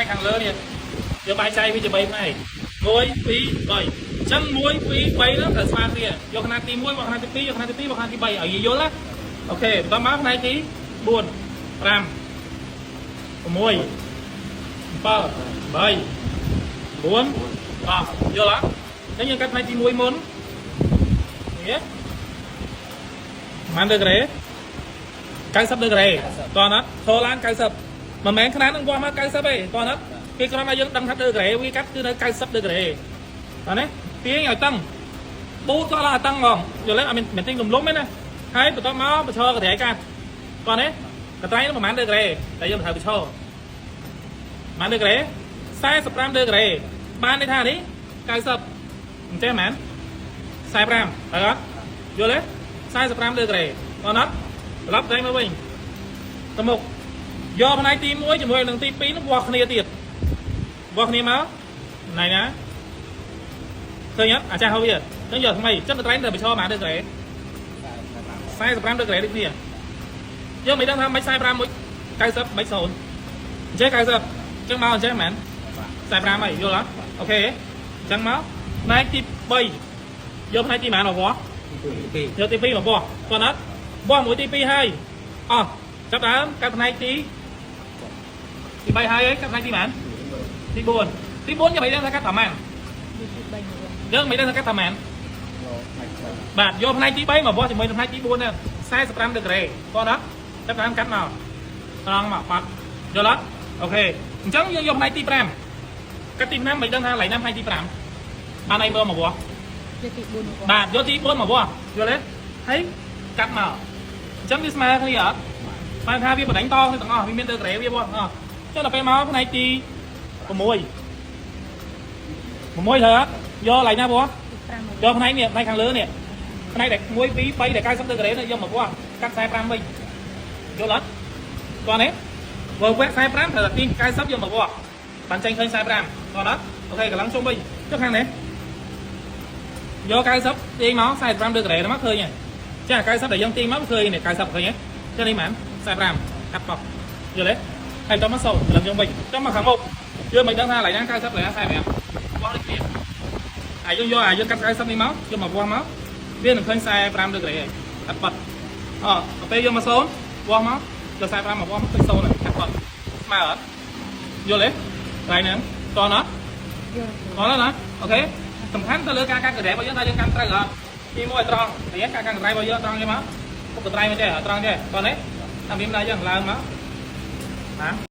ែកខាងលើនេះយកបែងចែកវាជា3ផ្នែក1 2 3អញ្ចឹង1 2 3ហ្នឹងត្រូវស្មើគ្នាយកຂະຫນាតទី1មកຂະຫນាតទី2យកຂະຫນាតទី2មកຂະຫນាតទី3ឲ្យយល់ណាអូខេបន្តមកផ្នែកទី4 5 6 7 8 9 10យល់អត់អញ្ចឹងយើងកាត់ផ្នែកទី1មុននេះប៉ុន្មានដឺក្រេ90ដឺក្រេតោះណាត់ចូលឡើង90មិនមែនខ្នាតនឹងវាស់មក90ទេតោះណាត់គេគ្រាន់តែយើងដឹងថាដឺក្រេវាកាត់គឺនៅ90ដឺក្រេតោះណាទាញឲ្យតឹងបូតក៏ឡើងឲ្យតឹងហ្មងយល់ទេអត់មានមិនទាញលំលំទេណាហើយបន្ទាប់មកបញ្ឈរកត្រៃកាត់តោះណាកត្រៃនោះប្រហែលដឺក្រេតែយើងត្រូវបញ្ឈរប្រហែលដឺក្រេ45ដឺក្រេបានន័យថានេះ90អញ្ចឹងហ្មង45ហើយអត់យល់ទេ45ដឺក្រេតោះណាត់ត្រឡប់តែមកវិញទៅមុខយកផ្នែកទី1ជាមួយនឹងទី2នោះវាស់គ្នាទៀតវាស់គ្នាមកណៃណាឃើញអត់អាចារ្យហៅវាអញ្ចឹងយកថ្មីអញ្ចឹងកត្រៃទៅបញ្ឈរប៉ុន្មានដឺក្រេ45ដឺក្រេដូចគ្នាយើងមិនដឹងថាមិន45មួយ90មិន0អញ្ចឹង90អញ្ចឹងមកអញ្ចឹងហ្មង45ហើយយល់អត់អូខេអញ្ចឹងមកផ្នែកទី3យកផ្នែកទីប៉ុន្មានមកវាស់ ទី យកទី2មកវាស់គាត់អត់វាស់មួយទី2ហើយអស់ចាប់ដើមកាត់ផ្នែកទីទី3ហើយកាត់ផ្នែកទីប៉ុន្មានទី4ទី4យើងមិនដឹងថាកាត់ប្រហែលយើងមិនដឹងថាកាត់ប្រហែលបាទយកផ្នែកទី3មកវាស់ជាមួយនឹងផ្នែកទី4ហ្នឹង45ដឺក្រេគាត់អត់ចាប់ដើមកាត់មកត្រង់មកបាត់យល់អត់អូខេអញ្ចឹងយើងយកផ្នែកទី5កាត់ទី5មិនដឹងថាកន្លែងណាផ្នែកទី5បានអីមើលមកវាស់ យកទី4មក បាទយកទី4មកវាស់យល់ទេហើយកាត់មកអញ្ចឹងវាស្មើគ្នាអត់បានថាវាបណ្ដាញតគ្នាទាំងអស់វាមានទៅក្រេវាវាស់ទាំងអស់អញ្ចឹងដល់ពេលមកផ្នែកទី6 6ត្រូវអត់យកកន្លែងណាវាស់ ទី5មក យកផ្នែកនេះផ្នែកខាងលើនេះផ្នែកដែល1 2 3ដែល90ដឺក្រេនេះយកមកវាស់កាត់45វិញយល់អត់គាត់នេះបើវគ្គ45ត្រូវតែទាញ90យកមកវាស់បានចេញឃើញ45គាត់អត់អូខេកម្លាំងជុំវិញចុះខាងនេះយក90ទាញមក45ដឺក្រេមកឃើញហើយចា90ដែលយើងទាញមកឃើញនេះ90ឃើញទេចានេះហ្មង45កាត់បោះយល់ទេហើយតមកសូកម្លាំងជុំវិញចុះមកខាងមុខយើងមិនដឹងថាកន្លែងណា90កន្លែងណា45វាស់ដូចគ្នា អាយើងយកអាយើងកាត់90នេះមកយកមកវាស់មកវានឹងឃើញ45ដឺក្រេហើយកាត់បាត់អដល់ពេលយកមក0វាស់មកយក45មកវាស់មកឃើញ0ហើយកាត់បាត់ស្មើអត់យល់ទេកន្លែងហ្នឹងតោះណា យក តោះណាអូខេសំខាន់ទៅលើការកាត់កន្ត្រៃរបស់យើងថាយើងកាន់ត្រូវអត់ទី1ឲ្យត្រង់នេះការកាត់កន្ត្រៃរបស់យើងត្រង់ទេមកពុកកន្ត្រៃមកទេត្រង់ទេតោះនេះតាមវាមិនដែរយើងឡើងមកណា